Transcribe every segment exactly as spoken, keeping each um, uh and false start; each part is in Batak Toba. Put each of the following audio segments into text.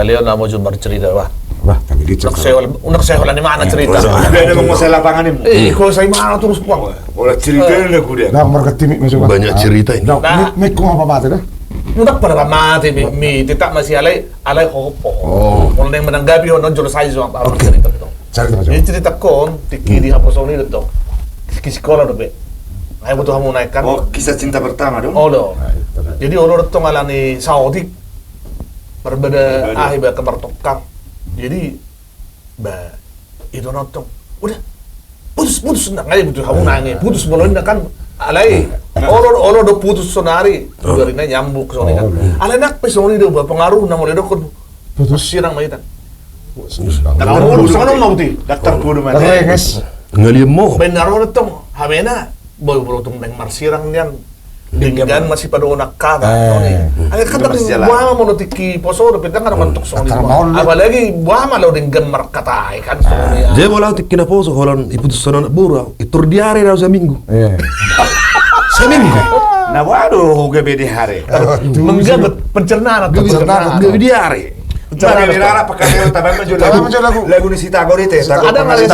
Kalian na molo marcerita, bah. Bah, kami di cerita. Unang sai holan, unang sai holan, di mana cerita? Udah ada menguasai lapangan ini. Eh, kau sai mana terus, Bang? Holan cerita ini aku dia. Nah, marketing ini masuk, Bang. Banyak cerita ini. Nah, ini, ini kau apa mati dah? Udah pada mati, mi, mi, tidak masih alai, alai hopo. Oh. Mulai menanggapi, oh, nonjol saya sama apa cerita itu. Cerita macam. Jadi cerita kon, tiki di haposo ni do tong. Tiki sikola do be. Ayo butuh hamu naik kan. Oh, kisah cinta pertama dong. Oh, do. Jadi olo do tong alani saotik. Berbeda, ah, iba kembar tokar. Jadi, ba, itu nonton. Udah. Putus, putus, nang aja putus, kamu nangis. Putus, molo ini kan, alai, olo, olo do putus sonari. Dua hari na nyambuk sonari kan. Alai nak pe sonari do, ba, pengaruh na molo dokon. Putus. Sirang maitan. Putus. Daktar bodo ma. Daktar bodo ma. Renges. Ngalian mo. Benar, olo tong. Hamena. Boi, boi, tung naeng marsirang nian. Denggan masih pada onak kata. Ayo kan, tapi buang molo tiki poso do, pintar nggak ada kontok soni. Apalagi buang molo denggan markatai kan soni. Jadi molo tiki na poso, holan iputus songon anak boru, itur diare na saminggu. Saminggu. Nah, waduh, gabe diare. Mengganggu pencernaan. Gabe diare. Lagu ni si Tagor i te. Ada nggak sih?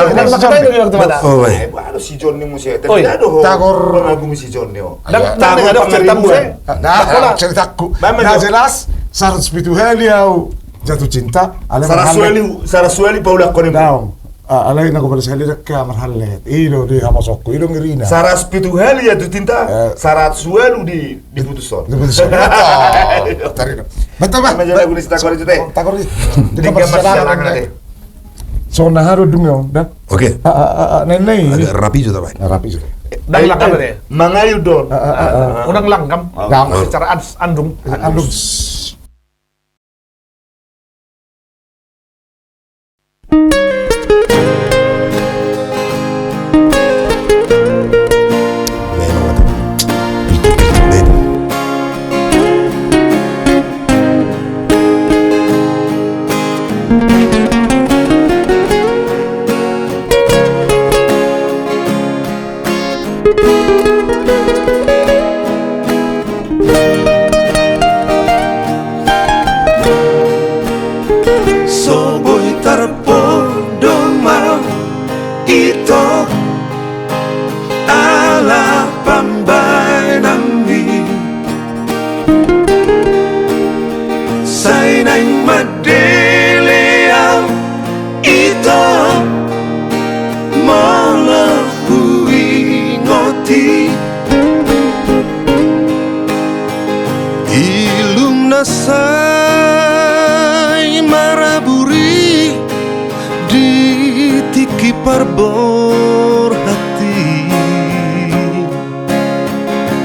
Waduh, si Jonni muse. Tagor. Lagu ni si Jonni. Tagor, ceritaku. Nah, jelas saratus pitu hali au jatuh cinta. Saratus hali, saratus hali paulak kau. Alai nanggo pada sahali dek marhallet. I do di haposokku, i do ngirina. Saratus pitu hali jatuh cinta, saratus walu di, diputushon. Diputushon. Betul. Betul, Bang. Sama aja lagu ni si Tagor i te. Tagor i. Di kamar siarangan te. Songon na haro dung ya, dah. Oke. Nai, nai. Agak rapi jo, Bang. Rapi jo. Ndang langkam te. Mangayu don. Unang langkam. Secara andung. Andung. So boi tarpodo ma ito ala pambaenanmi. Sai naeng mandele au ito molo huingot i. Ilum na sai maraburi di tingki parborhat i.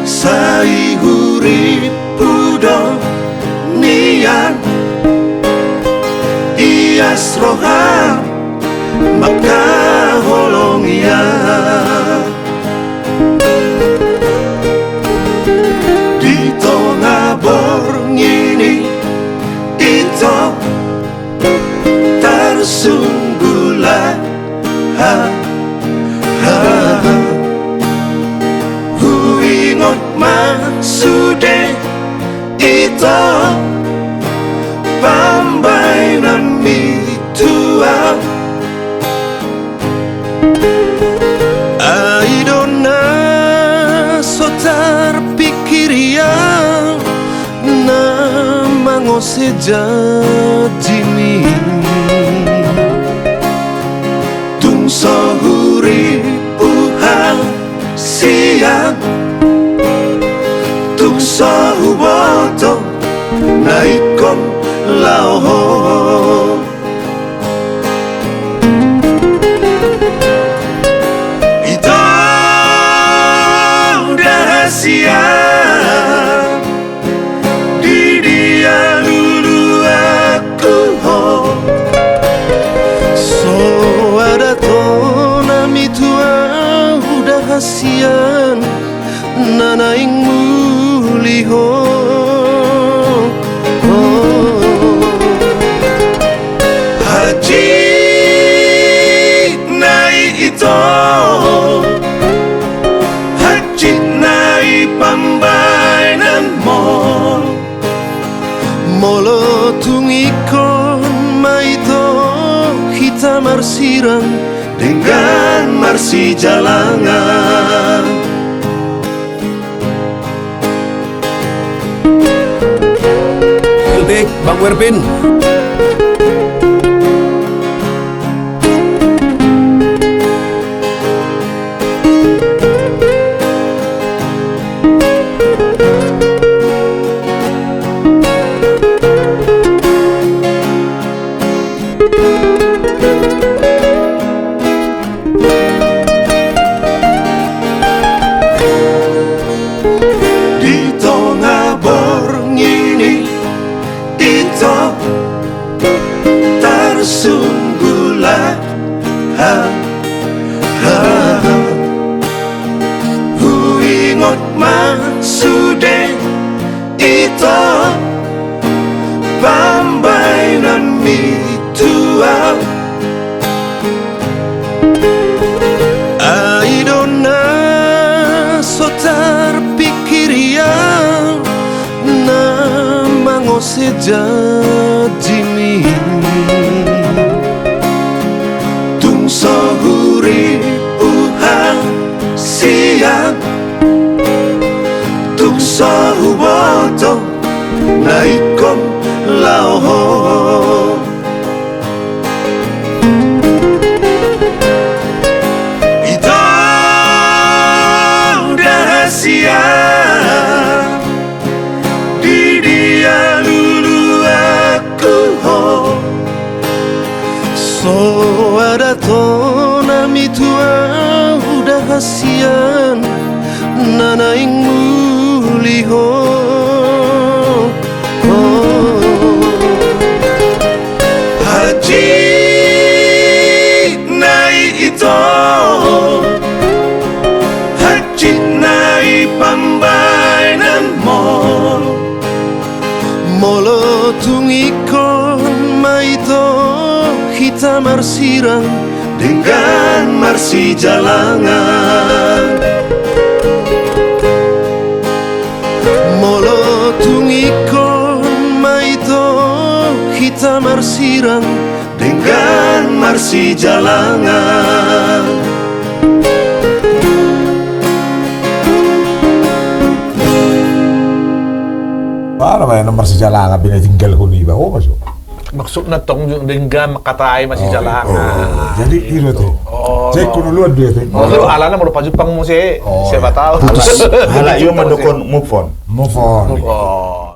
Sai hurippu do nian ias roha mangkaholongi au. Di tonga borngin i ito tarsunggul au. Huingot ma sude ito pambaenanmi tu au. Ai do na so tarpingkiri au na mangose janjimi. Tung so hurippu hasian, tung so huboto na ingkon laho ho. Ito da hasian, di dia luluanku ho. So adong hona mitua au da hasian na naeng muli ho. Hansit nai ito, hansit nai pambaenanmon. Molo tung ingkon Marsirang denggan marsijalangan. Celtik, Bang Werpin. Di tonga borngin i, ito, tarsunggul ahu. Huingot ma sude, ito, pambaenanmi tu ahu. Ai do na so tarpingkiri ahu na mangose janjimi. Tung so huripu hasian, tung so huboto na ingkon laho ho. Ito, uda hasian, di dia luluanku ho. So adong hona mitua, uda hasian, na naeng muli ho. Hansit nai ito, hansit nai pambaenanmon. Molo tung ingkon ma ito hita marsirang denggan marsijalangan. Molo tung ingkon ma ito hita marsirang denggan marsijalangan. Aha ma na marsijalangan, binaen tinggal ho iba, o, maksud. Maksudna tong denggan mangkatai marsijalangan. Oh, jadi i do te. Oh. Jadi holan uluan do i te. Oh, alana molo pajumpang muse, siapa tahu. Putus. Alai i mandok on move on. Move on. Oh.